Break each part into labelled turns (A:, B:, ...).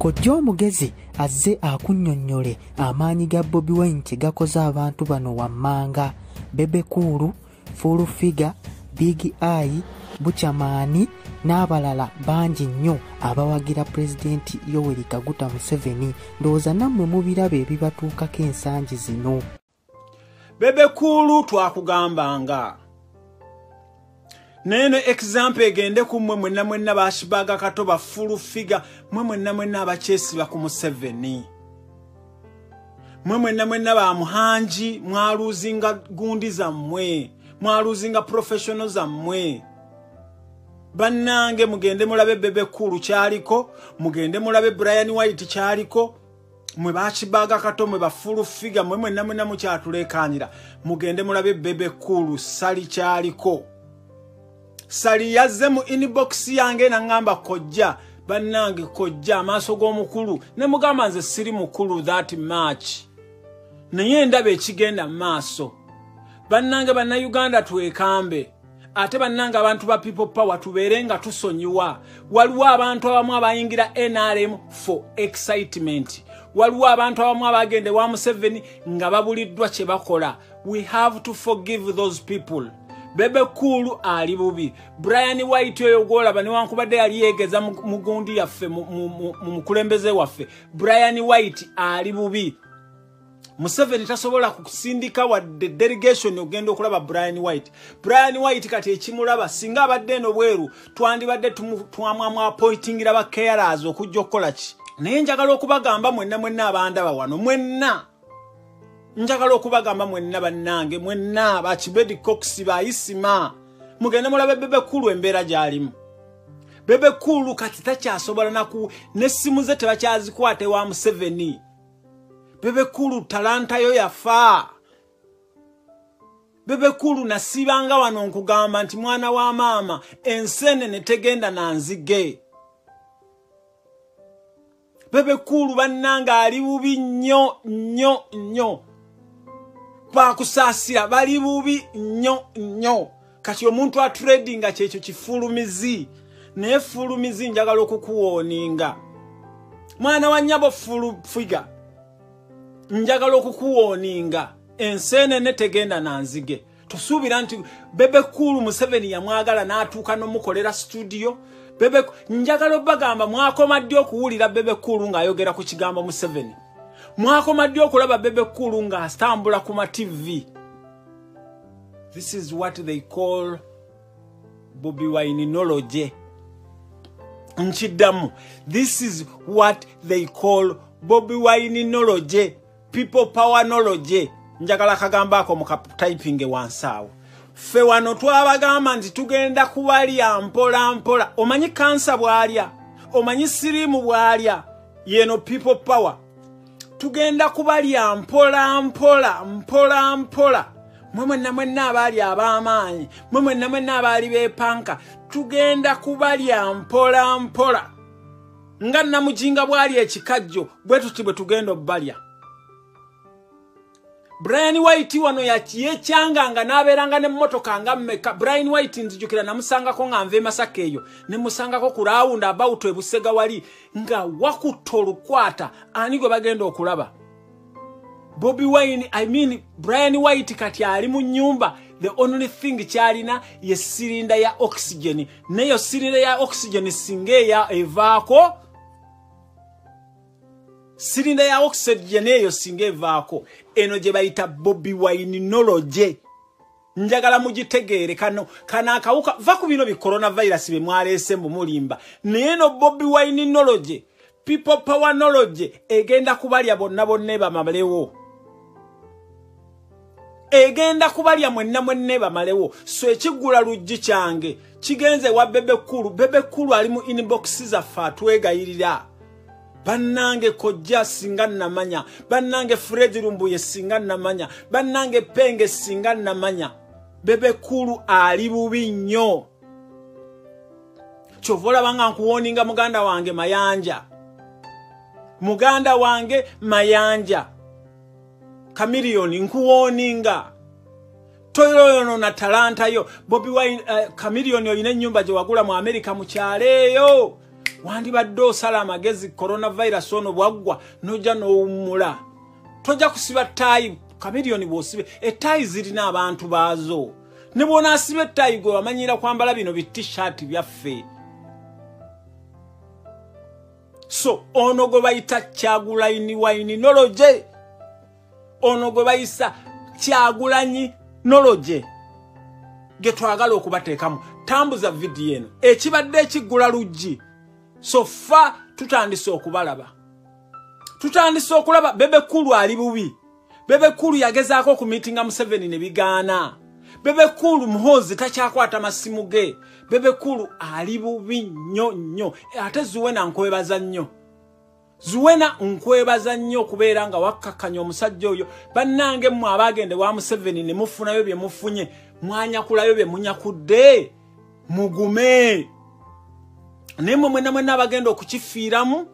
A: Kojja omugezi azze akunnyonnyole amaanyi ga Bobi Wine kye gakoze abantu bano wammanga: Bebe Cool, Full Figure, Big Eye, Buchaman n'abalala bangi nnyo abawagira Pulezidenti Yoweri Kaguta Museveni. Ndowooza nammwe mubiraba ebibatuukako ensangi zino.
B: Bebe Cool twakugambanga naye no example egende ku mmwe mwenna mwenna bashibaga kato ba Full Figure, mmwe mwenna mwenna abakyesiba ku Museveni, mmwe mwenna mwenna ba Muhanji, mwaluzinga gundi zammwe, mwaluzinga professional zammwe. Bannange mugende mulabe Bebe Cool kyaliko, mugende mulabe Brian White kyaliko, mwe bakibaga kato, mwe ba Full Figure, mwe mwenna mwenna mukyatuleekaanira, mugende mulabe Bebe Cool Sali kyaliko. Sali yazze mu inbox yange n'aŋŋamba kojja, bannange kojja amaaso g'omukulu, ne mugamba nze siri mukulu that much, naye ndaba ekigenda mu maaso. Bannange Bannayuganda twekambe, ate bannange abantu ba People Power tubeere nga tusonyiwa. Waliwo abantu abamu abayingira NRM for excitement, waliwo abantu abamu abagenda ewa Museveni nga babuliddwa kye bakola. We have to forgive those people. Bebe Cool ali bubi, Brian White oyo gw'olaba newankubadde yali yeegeza mu gundi yaffe, mu mukulembeze waffe, Brian White ali bubi. Museveni tasobola kusindika wadde delegation ogenda okulaba Brian White. Brian White kati ekimulaba singa abadde eno bweru twandibadde twamwamwapointingira ba carers okujja okukola ki. Naye njagala okubagamba mwenna mwenna abandaba wano, mwenna njagala okubagamba mwenna bannange, mwenna ba Kibedi Cox ba Isima, mugende mulabe Bebe Cool embeera gy'alimu. Bebe Cool kati takyasobola naku n'essimu ze tebakyazikwata ewa Museveni. Bebe Cool talanta yo yafa. Bebe Cool nasibanga wano nkugamba nti mwana wa maama ensenene tegenda na nzige. Bebe Cool bannange ali bubi nnyo nnyo nnyo, bakusaasira bali bubi nnyo nnyo. Kati omuntu atradinga kyekyo kifulumizi, naye fulumizi njagala okukuwooninga mwana wa nnyabo Full Figure, njagala okukuwooninga ensenene tegenda na nzige. Tosuubira nti Bebe Cool Museveni yamwagala n'atuuka n'omukolera studio. Bebe, njagala obbagamba mwakoma ddi okuwulira Bebe Cool ng'ayogera ku kigambo Museveni? Mwakoma ddi okulaba Bebe Cool ng'atambula ku ma TV? This is what they call Bobi Winenology. Nkiddamu, this is what they call Bobi Winenology, People Powernology. Njagala kagamba ako mu typing wansi awo. Ffe wano twabagamba nti tugenda kubalya mpola mpola. Omanyi kansa bw'alya, omanyi siriimu bw'alya, yeno People Power. Tugenda kubalya mpola mpola mpola mpola. Mwe mwenna mwenna abaali ab'amaanyi, mwe mwenna mwenna abaali beepanka, tugenda kubalya mpola mpola. Nga Namujinga bw'alya ekikajjo, bwe tuti bwe tugenda obbalya. Brian White wano yekyanganga n'abeeranga n'emmotoka nga mmeka. Brian White nzijukira namusangako nga nva e Masaka eyo, ne musangako ku round about e Busega wali nga wakutta olukwata. Ani gwe bagenda okulaba? Bobi Wine, I mean Brian White kati ali mu nnyumba, the only thing kyalina ye sirinda ya oxygen. Neyo sirinda ya oxygen singa eya evaako, sirinda ya oxygen eyo singa evaako, eno gye bayita Bobi Winenology. Njagala mugitegeere kano kano akawuka va ku bino bi coronavirus bye mwaleese mbu mulimba. Naye no Bobi Winenology, People Powernology egenda kubalya bonna bonna bamalewo, egenda kubalya mwenna mwenna bamalewo. So ekiggula luggi kyange kigenze wa Bebe Cool. Bebe Cool ali mu inbox zaffe atwegayirira, bannange kojja singa namanya, bannange Fred Lumbuye singa namanya, bannange Penge singa namanya. Bebe Cool ali bubi nnyo. Kyova olaba nga nkuwooninga muganda wange Mayanja, muganda wange Mayanja Chameleone, nkuwooninga toyoyono na talanta yo. Bobi Wine, Chameleone olina ennyumba gye wagula mu America mu kyalo eyo. Wandibadde osala amagezi coronavirus ono bwaggwa nojja n'owummula. Tojja kusiba ttaayi Chameleone bw'osibe ettaayi zirina abantu baazo. Ne bw'onaasiba ettaayi gwe wamanyira kwambala bino bi t-shirt byaffe. So ono gwe bayita Kyagulanyi Winenology, ono gwe bayisa Kyagulanyi nology ge twagala okubateekamu. Tambuza vidiyo eno ekibadde ekiggula luggi. So far tutandise okubalaba, tutandise okulaba Bebe Cool ali bubi. Bebe Cool yagezaako okumiitinga Museveni ne bigaana. Bebe Cool Muhoozi takyakwata masimu ge. Bebe Cool ali bubi nnyo nnyo. Ate Zuwena nkwebaza nnyo, Zuwena nkwebaza nnyo okubeera nga wakkakkanya omusajja oyo. Bannange mmwe abaagende wa Museveni ne mufunayo bye mufunye, mwanyakulayo bye munyakudde, mugume. Naye mmwe mwenna mwenna abagenda okukifiiramu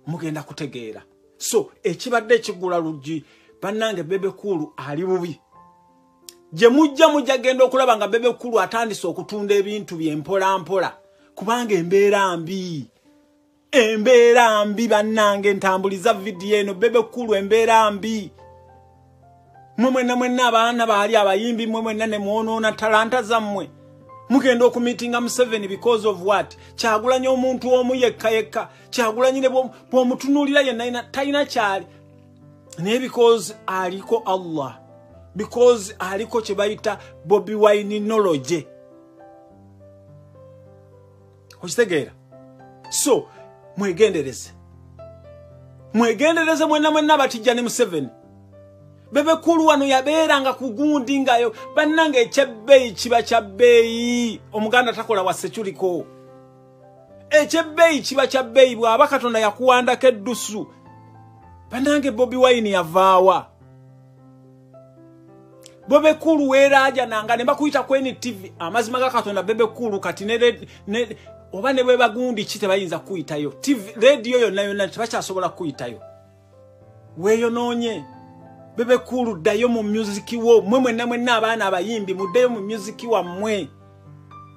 B: mugenda kutegeera. So ekibadde ekiggula luggi, bannange Bebe Cool ali bubi. Gye mujja mujja genda okulaba nga Bebe Cool atandise okutunda ebintu bye mpola mpola, kubanga embeera mbi, embeera mbi. Bannange ntambuliza vidiyo eno, Bebe Cool embeera mbi. Mmwe mwenna mwenna abaana baali abayimbi, mmwe mwenna ne mwonoona talanta zammwe. Mugenda okumiitinga Museveni because of what? Kyagulanyi omuntu omu yekka yekka. Kyagulanyi ne bw'omutunuulira yenna talina kyali, naye because aliko Allah, because aliko kye bayita Bobi Wine knowledge. Okitegeera? So mwegendereze, mwegendereze mwenna mwenna abatijja ne Museveni. Bebe Cool wano yabeeranga ku gundi ngayo. Bannange ekyebbeeyi kiba kya bbeeyi. Omuganda takola wa securiko. Ekyebbeeyi kiba kya bbeeyi bw'aba Katonda yakuwandako eddusu. Bannange Bobi Wine yavaawa. Bebe Cool weeraajananga ne bakuyita ku NTV. Amazima ga Katonda Bebe Cool kati ne oba ne bwe bagundi ki tebayinza kuyitayo. TV, radio yonna yonna tebakyasobola kuyitayo. Weeyonoonye. Bebe Cool ddayo mu music wo. Mmwe mwenna mwenna abaana abayimbi muddeyo mu music wammwe.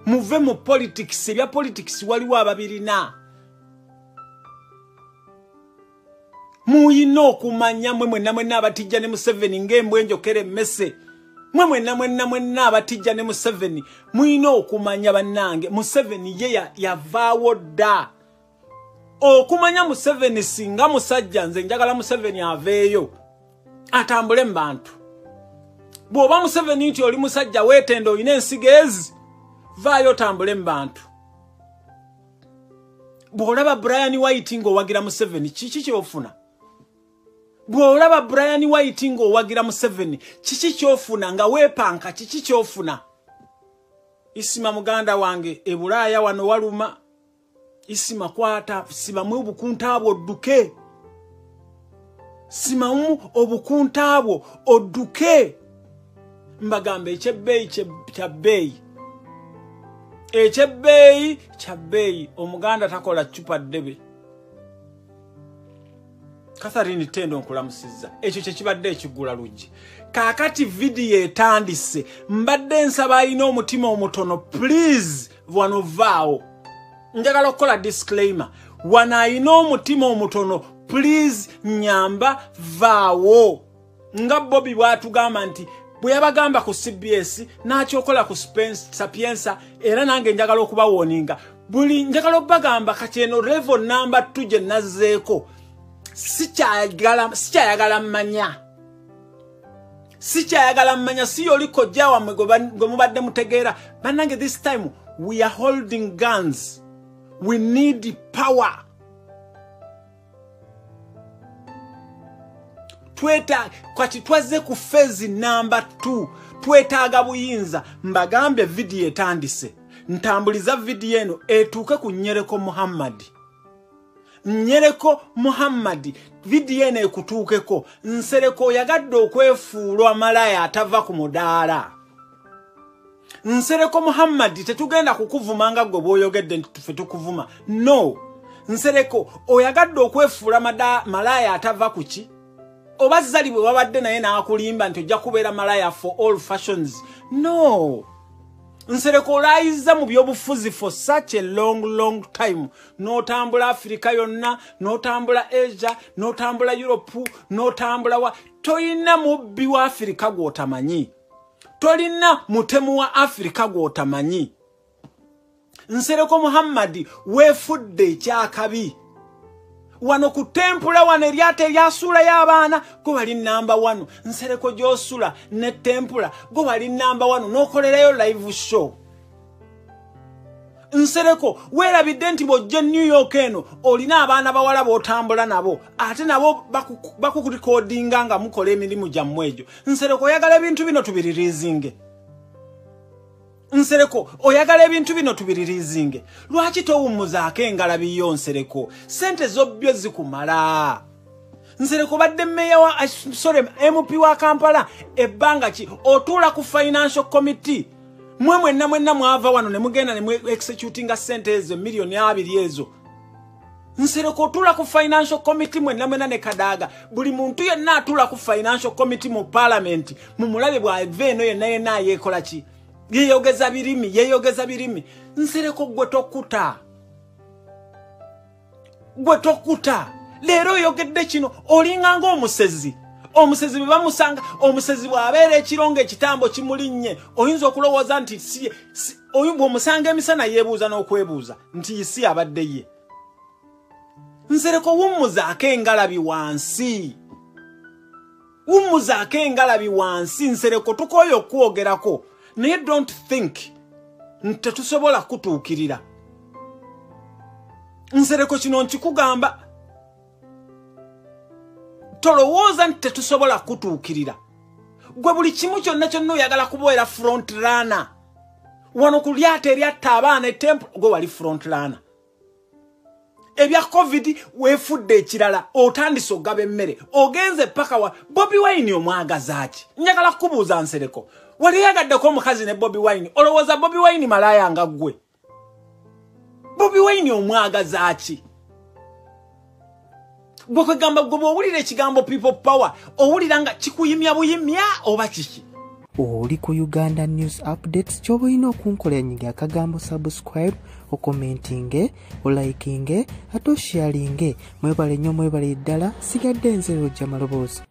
B: Muve mu politics. Ebya politics waliwo ababirina. Muyina okumanya mmwe mwenna mwenna abatijja ne Museveni ng'embwa enjokera emmese. Mmwe mwenna mwenna mwenna abatijja ne Museveni muyina okumanya bannange Museveni ye yavaawo dda. Okumanya Museveni singa musajja, nze njagala Museveni aveeyo atambule mu bantu. Bw'oba Museveni nti oli musajja weetenda olina ensigo ezi, vaayo otambule mu bantu. Bw'olaba Brian White ng'owagira Museveni, kiki ky'ofuna? Bw'olaba Brian White ng'owagira Museveni, kiki ky'ofuna? Nga weepanka, kiki ky'ofuna? Isima muganda wange, e Bulaaya wano waluma. Isima kwata, simamu obukunta bwo odduke. Simamu obukunta bwo odduke. Mbagamba ekyebbeeyi kya bbeeyi, ekyebbeeyi kya bbeeyi. Omuganda takola ccupa ddebe. Catherine Tendo nkulamusizza. Ekyo kye kibadde ekiggula luggi. Kaakati vidiyo etandise. Mbadde nsaba alina omutima omutono, please wano vaawo. Njagala okukola disclaimer. Wano alina omutima omutono, please nyamba vaawo. Nga Bobi bw'atugamba nti bwe yabagamba ku CBS n'akyokola ku Sapienza, era nange njagala okubawoninga. Buli njagala okubagamba kati eno level number 2 gye nazzeeko. Sikyayagala mmanya. Sikyayagala mmanya, si yoli kojja wammwe gwe mubadde mutegeera. Bannange this time we are holding guns. We need power. Kati twazze ku phase number 2. Twetaaga buyinza. Mbagambye vidiyo etandise. Ntambuliza vidiyo eno etuuke ku Nyereko Muhammad. Nyereko Muhammad, vidiyo eno ekutuukeko. Nsereko oyagadde okwefuula malaya atava ku mudaala. Nsereko Muhammad, tetugenda kukuvuma nga gwe bw'oyogedde nti ffe tukuvuma. No. Nsereko oyagadde okwefuula malaya atava ku ki? Oba Zali bwe wabadde naye n'akulimba nti ojja kubeera malaya for all fashions. No. Nsereko olayiza mu byobufuzi for such a long long time. N'otambula Africa yonna, n'otambula Asia, n'otambula Europe, n'otambula wa. Toyina mubbi wa Africa gw'otamanyi. Tolina mutemu wa Africa gw'otamanyi. Nsereko Muhammad weefudde ekyakabi. Wano ku tempula wano eryato eryasuula y'abaana gwe wali namba 1. Nsereko gy'osula ne tempula gwe wali namba 1 n'okolerayo live show. Nsereko weerabidde nti bw'ojja New York eno olina abaana bawala b'otambula nabo ate nabo bakukulikodinga nga mukola emirimu gyammwe egyo. Nsereko oyagala ebintu bino tubiririizinge. Nsereko oyagala ebintu bino tubiririizinge. Lwaki towummuzaako engalabi yo Nsereko? Ssente zobbyo zikumala. Nsereko badde mmeeya wa sorry MP wa Kampala ebbanga ki otuula ku financial committee. Mwe mwenna mwenna mwava wano ne mugenda ne mwe executinga ssente ezo 2 million ezo. Nsereko otuula ku financial committee mwenna mwenna ne Kadaga. Buli muntu yenna atuula ku financial committee mu parliament mumulabe bw'ava eno yenna yenna yeekola ki? Yeeyogeza birimi, yeeyogeza birimi. Nsereko gwe tokuta. Gwe tokuta. Leero oyogedde kino olinga ng'omusezi. Omusezi bwe bamusanga, omusezi bw'abeera ekiro ng'ekitambo kimulinnye, oyinza okulowooza nti si oyo bw'omusanga emisana yeebuuza n'okwebuuza nti si abadde ye. Nsereko wummuzaako engalabi wansi. Wummuzaako engalabi wansi Nsereko tukooye okwogerako. Naye don't think nti tetusobola kutuukirira. Nsereko kino nkikugamba, tolowooza nti tetusobola kutuukirira. Gwe buli kimu kyonna kyonna oyagala kubeera front runner. Wano ku lyato eryatta abaana etemple gwe wali front runner. Ebya COVID weefudde ekirala, otandise okugaba emmere, ogenze paka wa Bobi Wine omwagaza ki? Njagala kukubuuza Nsereko, wali oyagaddeko omukazi ne Bobi Wine? Olowooza Bobi Wine malaaya nga ggwe? Bobi Wine omwagaza ki? Gwe kwegamba gwe bw'owulira ekigambo people power owulira nga kikuyimya buyimya oba kiki?
A: Oli ku Uganda News Updates. Ky'oba olina okunkola, nyiga akagambo subscribe, okomentinge, olikinge ate osharinge. Mwebale nnyo, mwebale ddala. Sigadde nze Rojja Maloboozi.